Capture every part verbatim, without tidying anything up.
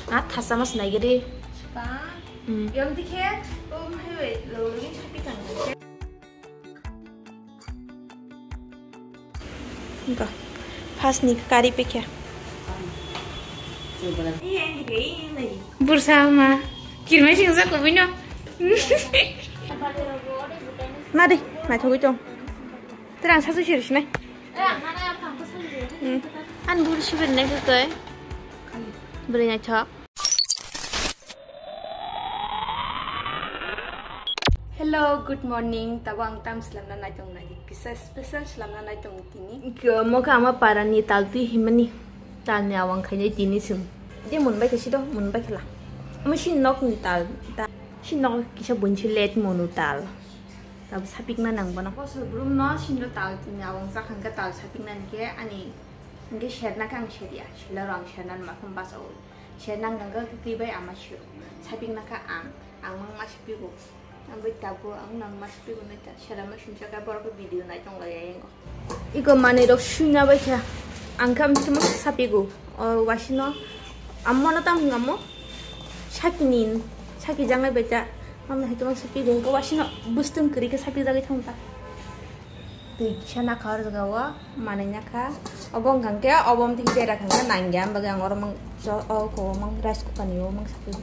Ah, thasa mas nai gede. Ka? Hmm. Yom dikhe, um, hai, lo, lo, ni chapi kan. Ka. First ni kari pekya. Bursa ma. Kirmai sing sa ko bino. Nadi, nai thogwi tong. Terang sasu sir sinai. Hmm. An bur sibir nai khe koi. Bwrwi naithok. Hello, good morning. Tabo ang tam slamna naitong nai. Kisa special slamna naitong tini. Ke mo ka ama para ni tal twi himani. Tal ni awang khainai tini sung. Je mun bai khe sido, mun bai khela. Ama si nok ni tal. Ta, si nok kisa bunchi let monu tal. Tabo sapikna nang bono. Bosor brum no sindo tal tini awang jakhang khe tal sapikna ni khe ani hingke serna khe ang seria. Sila rang serna ni makham basa o. Serna ang khe twi bai ama siro. Sapikna khe ang, ang mang ma sapigo. Ang bai tabo ang nang ma sapigo nai ta. Sera ma sumsa khe borok video nai tong lai yango. Iko manwi rok suina bai kha. Ang khe amtwma sapigo. O wasino ammo no tam hwnga mo. Sakini, saki jangai bai ta. Mamna hai tuma sapigo. Ko wasino bustung kri khe sapi jagai thang ta. Twi kisa nakha o jaga o manwi nakha. Obo wngkha khe obo amtwi bera kha khe nangya. Am bagwi ang oro mang jo o ko mang rice cooker ni o mang sapigo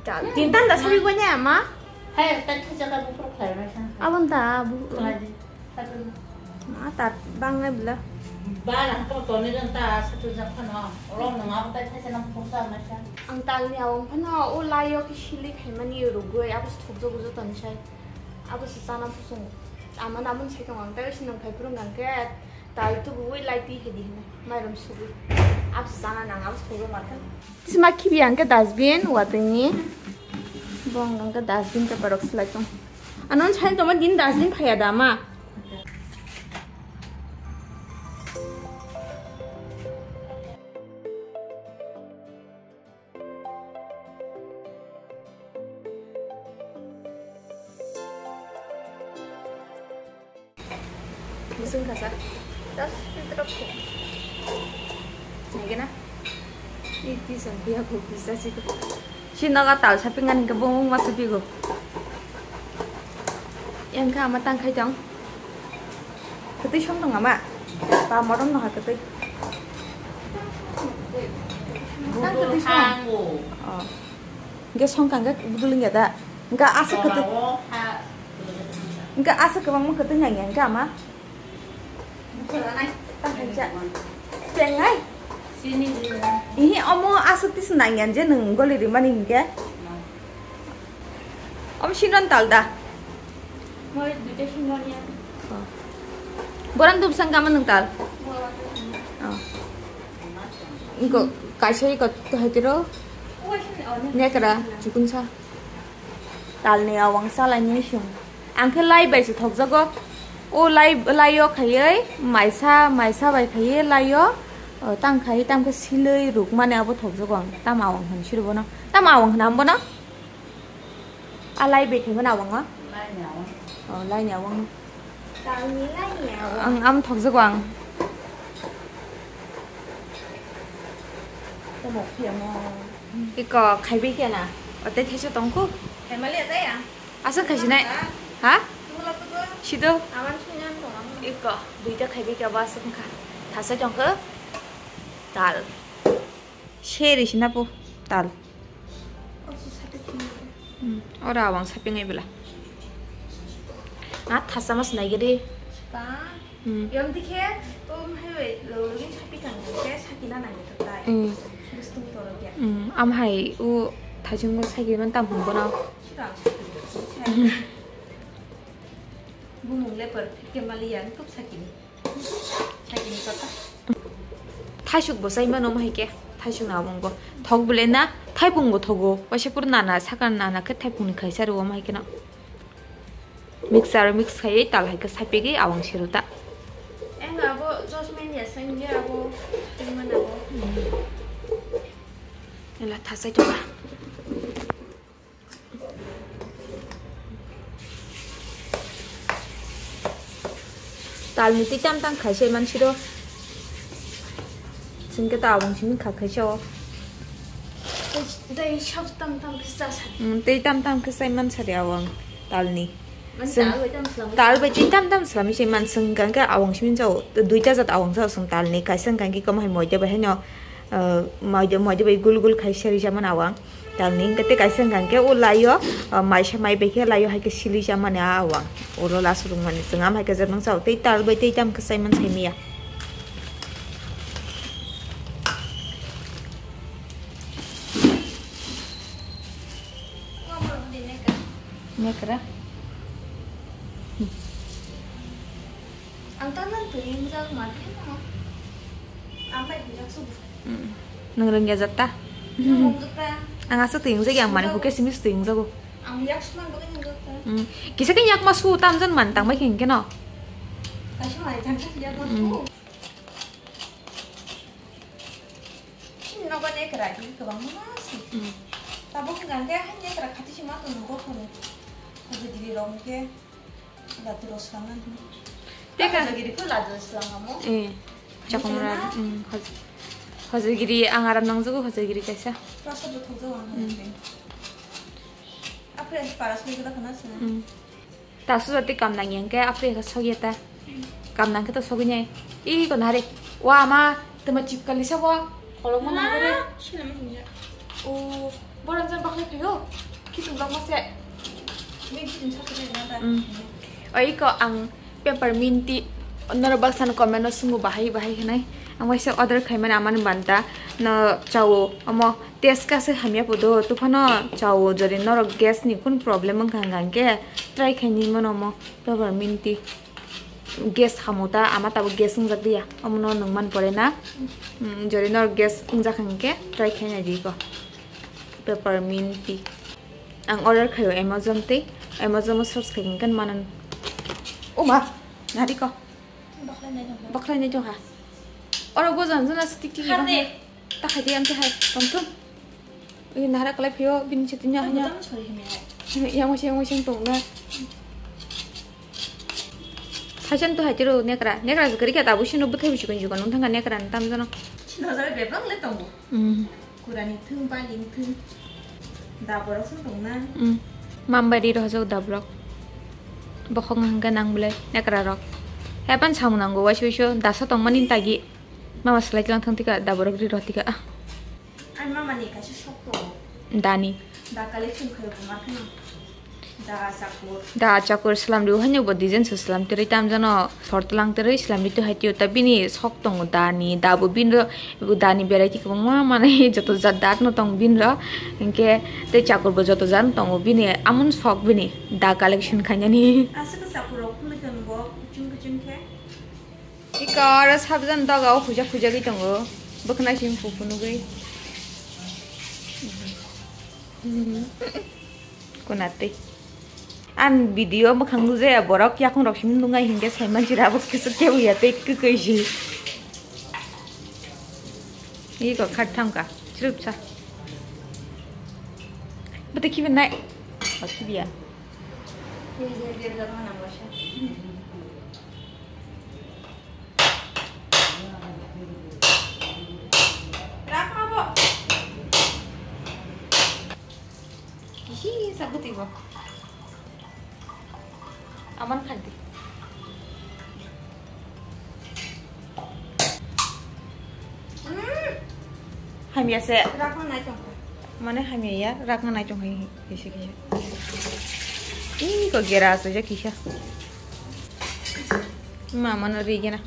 ta. Tin tan da sapigo nya ma. Hai ta kisa ka bupro khlai bai sa. Abon ta bu. Khlai di. Ma ta bangnai bwla. Ba nang to toni jang ta sa tu jak phano. Oro nang abo tai thaisa nang phoksa ma sa. Ang talni awang phano o laio khe sili khaimani rugwi abo thokjak ujo tonsai. Abo se chana phusung. Ama namung sai tong ang tai sinong khai phurung ang khe tal tu bui lai ti hedi hene. Mairum sugwi. Abo se chana nang abo thokjak ma khe. Tisma khibi ang khe dustbin watwini. Bong ang khe dustbin khe borok slai tong. Ano sai tongma din dustbin phaya da ma. Bising kasa. Das fitrok ko. Nagena. Iti sangpia ko bisa sih ko. Si naga tal sapingan hingke bumung ma sapigo. Yang ka ama tang khai tong. Ketui song tong ama. Pa morom no ha ketui. Tang ketui song. Oh. Hingke song kang ke budul ya da. Hingke asuk ketui. Hingke asuk kebang mo ketui nang ya hingke ama. Tengai. Ihi omo asuk tis nangyan je nung goli rimani hingke. Om sinon tal da. Moi duita sinon ya. Boran dum sang kama nung tal. Ingko kaisa iko to hai tiro. Nekra chukun sa. Talni awang salaini sung. Ang khe lai bai se thokjago. O lai, laio khaiwi maisa, maisa bai khaiwi laio, o, tang khai, tang khe silwi rukmani abo thokjago ang. Tamo awang hwn siro bono. Tamo awang hwn ang bono? A lai bai khaimani awang o? Laini awang. O, laini awang. Talni laini awang. Ang, am thokjago ang. Tamo phiyamo. Iko khaibai khe na? O tei thaisa tongkhu? Khaimali ya tei ang. Aswk khaisinai? Ha? Tungla tugo. Sido? Aman sunyan tong ang. Iko duita khaibai khe abo aswk wngkha. Thasa tongkhu? Tal. Seri sina po. Tal. Osi sate khini. Hmm. Ora awang sapingai bela. Na thasa mas nai gede. Ba. Hmm. Yom dikhe, um, hai, lo, lo, ni sapi kang, ke saki na nang to tai. Hmm. Bustung toro kya. Hmm. Am hai, u, thajung mo saki man tam hum bono. Sika, saki. Bumung le perfect ke mali yang tup saki ni. Saki ni kota. Thaisuk bo sai mano mo hai ke. Thaisuk na bung bo. Thok bele na, thaipung bo thogo. Waisa pur nana, saka nana ke thaipung ni khaisa ro mo hai ke na. Mixer mix khaiwi tal hai khe sapigwi awang siru ta. Eng abo josmen ya seng ya abo tingman abo. Ela thasai toba. Talni twi tam tam khaisai man siro. Singke ta awang simi kha khaisa o. Tei, tei sab tam tam khe cha sadi. Hmm, tei tam tam khe chai man sadi awang talni. Mane Sing-, tal bai tam slam. Tal bai tei tam tam slam se man sing kang khe awang simin jao. Duita jat awang jao sing talni. Kaisa kang khe komo hai moida bai haino, uh, moida, moida bai gul gul khai sari jaman awang. Talni hingke tei kaisa hingka hingke o laio, ah, maisa mai bai khe laio hai khe sili chamani a wang. Oro last rwngmani chwng am hai khe jabang chao tei tal bai tei tam khe chaiman saimaya. Nekra. Ang tangan twi wngjak ma khe no. Ang bai hwnjak subu. Mm. Nang rwngya jata. Nang rwngya jata. Ang aswk twi wngjak yang mani hukhe simi twi wngjago. Ang yak swnam bagwi nang jata. Mm. Kisa khe yak ma su tam jan man tang bai khe hwnkhe no. Kaisa mai tang khe yak ma su. Mm. Chini nogo nekra di kwbangma si. Mm. Tabuk hwnkha hwnkhe hai nekra khati si ma tonggo khoro. Hojagiri rok hwnkhe lati rok swnamnani. Teka. Hojagiri khe lati rok swnam amo. Eh. Chakung ra. Hojagiri na? Mm. Hoj-, hojagiri ang aram nangjago hojagiri kaisa. Prasad bo thokjago ang hojagiri. Mm. Apre paras ni gula khana swnam. Mm. Ta suja tei kam nang yang khe apre khe sogya ta. Kam nang khe to sogwi nai. I ko nare. Wa ma tama chip kali sa wa. Kolok ma nang re. Sila ma hingya. O boran jan bakle phayo. Khitung lok ma se. Ni khitung sa se na ta. Mm. Oi ko ang peppermint tea norok baksa no comment no sungo bahai bahai hinai. Ang waisa order khaimani amani banta no chao omo. Test kha se hamya podo, tuphano chao jori norok gas ni kun problem wngkha hwnkha hwnkhe try khaini mano mo peppermint tea. Gas hamo ta, ama tabuk gas wngjak diya, omono nwng man pore na. Mm, jori norok gas wngjak hwnkhe try khaina di ko peppermint tea. Ang order khaio Amazon tei, Amazon o search khai hwnkhe manan. Oma, nari ko. Bakhlai nai tongkha. Bakhlai nai tongkha. Oro bojan jana stick tik. Har de. Ta khai de ang te hai, tong thung. Ui, nahara kalai phio, bini chiti nya, nya. Butam sori hime hai. Yang wasi, yang wasi tong na. Thaisan tu hai tiro nekra. Nekra jukari ka tabu sino buthai busi kun jukon, nung thangka nekra tam jano. Chino jare bebang le tongo. Hmm. Kurani thung, baling thung. Da borok song tong na. Hmm. Mambari rohajak da borok. Bokhok hangka nang bole, nekra rok. Hepan samung nango, waisi waisi, dasa tongmani tagi. Mama slai tlang thang tika, da borok ri roh tika. Ai mama ni kaisa sok tongo. Dani. Da collection khayo buma kheno. Da chakur. Da chakur slam ri hanya bo design se slam tiri tam jano sor tlang tiri slam ri tu hai tio ta bini sok tongo dani da bo bin ro dani variety kwbangma mane joto jat dat no tong bin ro hinkhe tei chakur bo joto jat no tongo bini amon sok bini da collection khainani. Aswk chakur rok khumui tongo kuchung kuchung khe. Iko aro sabjan doga o hujak hujagwi tongo. Bwkhwnai simi pupu nugwi. Kunatwi. An video mwkhang nujaya borok yakung rok simi nungai hinkhe saimansi rabo kisa kebuya tei kwkwi si. Iko khat thangka. Chirupsa. Bwtwi khibi nai. Khibiya. Kisi sa bwtwi bo. Aman khanti. Hamya se. Rakna nai tongkha. Mane hamya ya, rakna nai tongkha kisa kisa. Ih, ko gera aso ja kisa. Mama no rigena.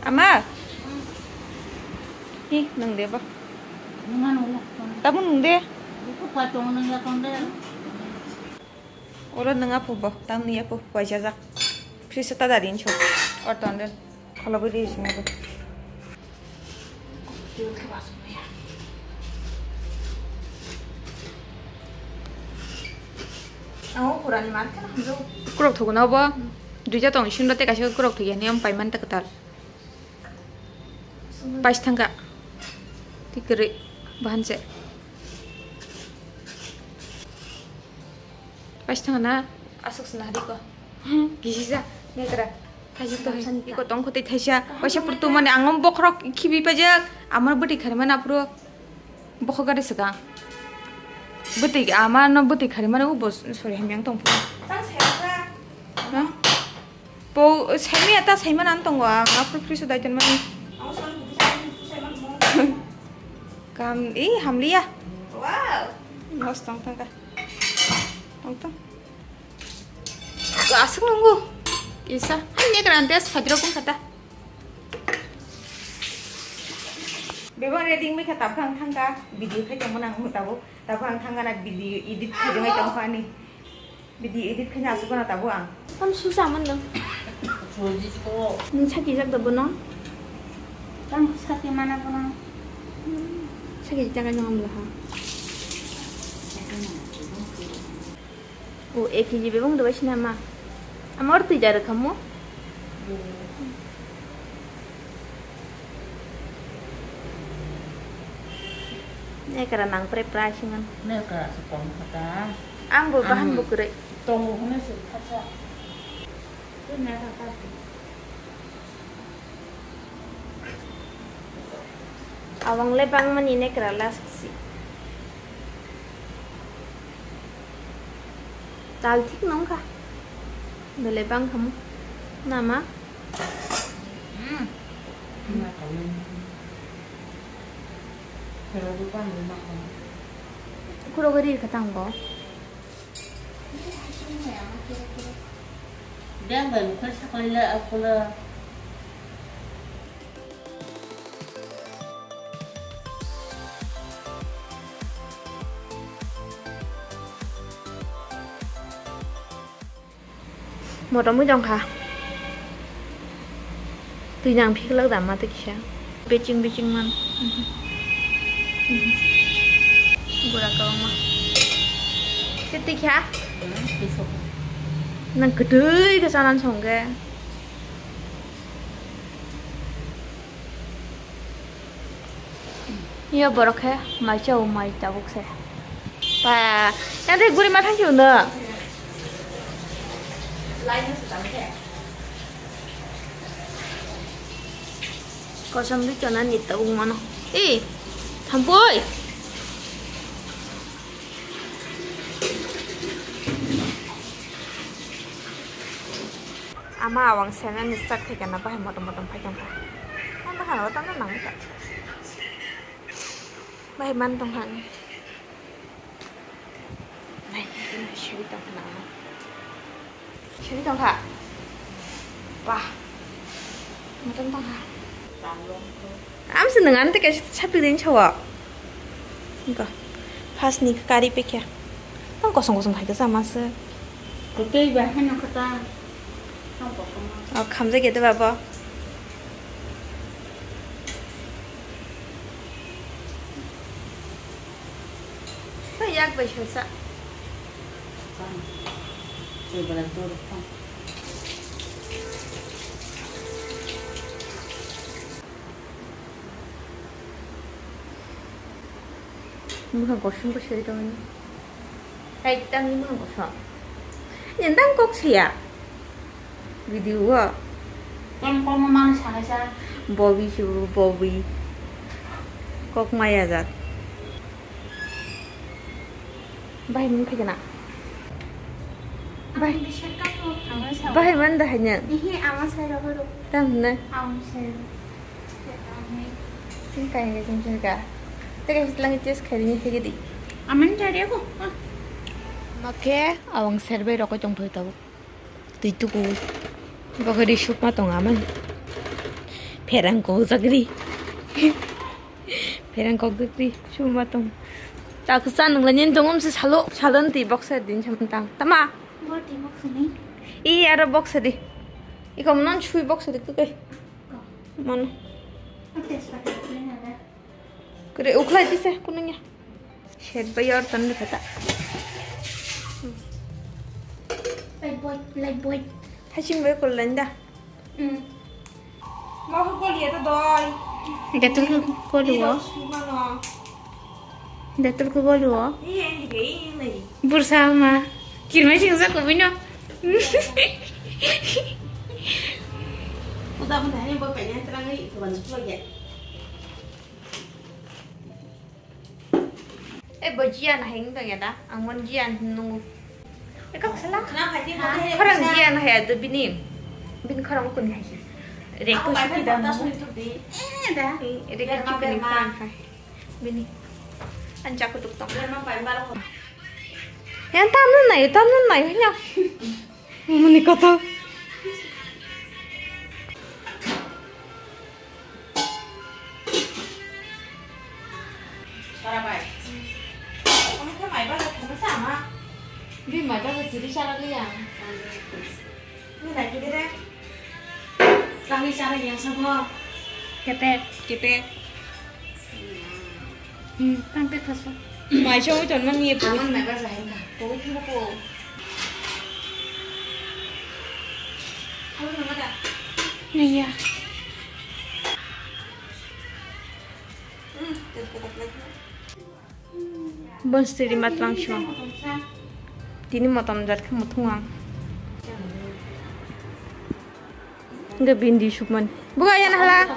Ama. Ih, nang de ba. Nunga nunga. Tamu nung de. Buku patong nunga tong de. Oro nung aphu bo, tang ni aphu, waisa jak. Fridge ta dari ncho. Or ton den. Kholobwi di sini bo. Ang o kurani mar khe hamjao. Kurok thugo na bo. Duija tong isin rate kaisa kurok thugi ani am paiman ta kwtal. Pais thangka. Tikri bahan se. Pais thangna aswk swnari ko. Gisi ja, nekra. Iko tong khotwi thaisa, waisa purtu mani ang bokhorok khibi pajak, amar bwtwi khari mana phuru bokhok gari swkang. Bwtwi, amar no bwtwi khari mana ubo sori hamyang tong phuru. Ha? Po, saimaya ta saimana ang tongo, ang aphuru fresh dai ton mani. Kam, i hamliya. Wow. Mos tong tong ka. Tong tong. Aswk nungo. Isa. Hai ne grande as phadro pun kata. Bebak ready mai kha tabuk ang thangka. Video khai tongmani ang tabuk. Tabuk ang thangka na video edit khai jong ai tong ani. Video edit khai na aswk na tabuk ang. Tam susa man dong. Suji ko. Nung saki jak da bono. Tam saki mana bono. Saki jak jong amla ha. O, ek kg bebong do baisina ma. Amor twi jar khamu. Nekra nang pre price ngan. Nekra se kom khata. Ang bo bahan bo kwrwi. Tongo hwnwi se khata. Awang le bangmani nekra last si. Tal thik nong kha. Bele bang khamu. Nama? Hmm. Khuro gari kha tang bo. Beng bai bukhai saklai le akula. Motom mui tong kha. Twi nang phiklak da ma twi kisa. Biching biching man. Gura kwbangma. Twi twi kha? Nang kwtwi khe chanan song khe. Yo borok khe mai chao mai tabuk se. Pa, yang tei guri ma thang chao no. Kosom di chona ni tabuk mano. Eh, thampui. Ama awang sena ni start khai kana bahai motom motom phai tong kha. Ang bahai o tamo nang kha. Bahai man tong kha. Nai, seri tong kha na. Seri tong kha. Wah. Motom tong kha. Am se nang ante kaisa sapri din chawa. Go. First ni kari pekya. Tang kosong kosong hai kasa masa. Kutui ba hano kata. Tang kosong masa. Oh, khamjak ya de babo. Tei yak bai sosa. Bwkha kosom bo seri tongmani. Hai tangni bwkha kosom. Nini tang kok saya. Video o. Tang komo mang sanai sa. Bobi su bobi. Kok maya jat. Bahai man phai gana. Bahai. Bahai man da hanya. Ihi ama sai ro ro. Tam na. Ama sai ro. Tin kai nge tin tin ka. Tege lang test khai ni phege di. Aman jari aku. Makhe awang serbai rokoi tong thoi tabuk. Twi tuku. Bagari sukma tong aman. Pherang kok jagri. Pherang kok jagri sukma tong. Tak sa nang lanin tong um se salo salon ti boxer din samtang. Tama. Boti boxer ni. I aro boxer di. Iko non shui boxer di kukai. Mon. Kore ukhlai tise kunungya. Shet bai yor tan kata. Light boy, light boy. Haching bai kol landa. Hmm. Mau kol ya to doi. Dettol ko kol wo. Dettol ko kol wo. Iya, iya, iya. Bursa ma. Kirmai sing sa ko bino. Uda mun hai bo kanya terang ai ko ban sulo ya. Eh, bo jian hai nung ya da? Ang mon jian nung. Eh, kok salah? Khorang jian hai ado bini. Bin khorang kun hai. Rek ko suki da. Eh, da. Rek ko suki ni khorang hai. Bini. Ancha kutuk tong. Yang tam nun nai, tam nun nai, hanya. Muni koto. Sarabai. Kamu ke mai ba, kamu sama. Di mai ba, jadi sarabai ya. Ini lagi deh. Kami cara yang sama. Ketek. Ketek. Hmm, tang tek khaso. Mai songwi ton man ye. Aman mai ba jahin ka. Koi thang ko. Kamu nama dah? Naiya. Hmm, tetap lagi. Bon stiri matlang sho. Tini motom jat khe muthung ang. Hingke bindi sukmani. Buka yan hala.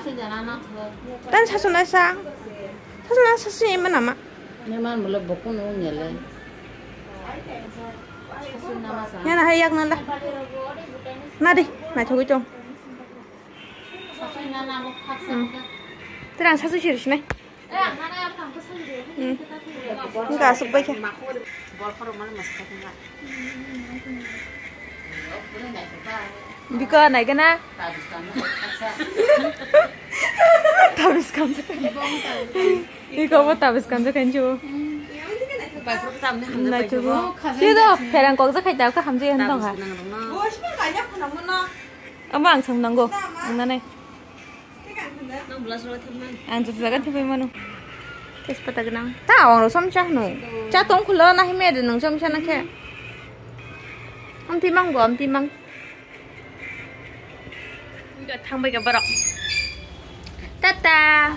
Tan sasuna sa. Sasuna sasuna ima nama. Neman mula boku no nyele. Yana hai yak nala. Nadi, naithogwi tong. Hmm. Terang sasu siri sinai. Hmm. Enggak asuk baikha. Biko naikana. Tabis kamsa. Iko bo tabis kamsa kanju. Naithugo. Sido, pherang kokja khai tabka hamjai han tongkha. Amo ang song nango. Ang nanai. Ang jat jaga thibai mano. Tejpata gwnang. Ta oro somsa hwno. Cha tong khulo na hime de nang somsa na khe. Amti mang bo, amti mang. Thangbai ka borok. Tata.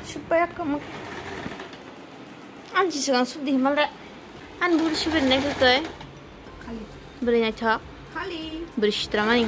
Supaya kamu. An jisung ang subdi himal de. An buri subir ne kutoi. Buri naithok. Buri sitramani.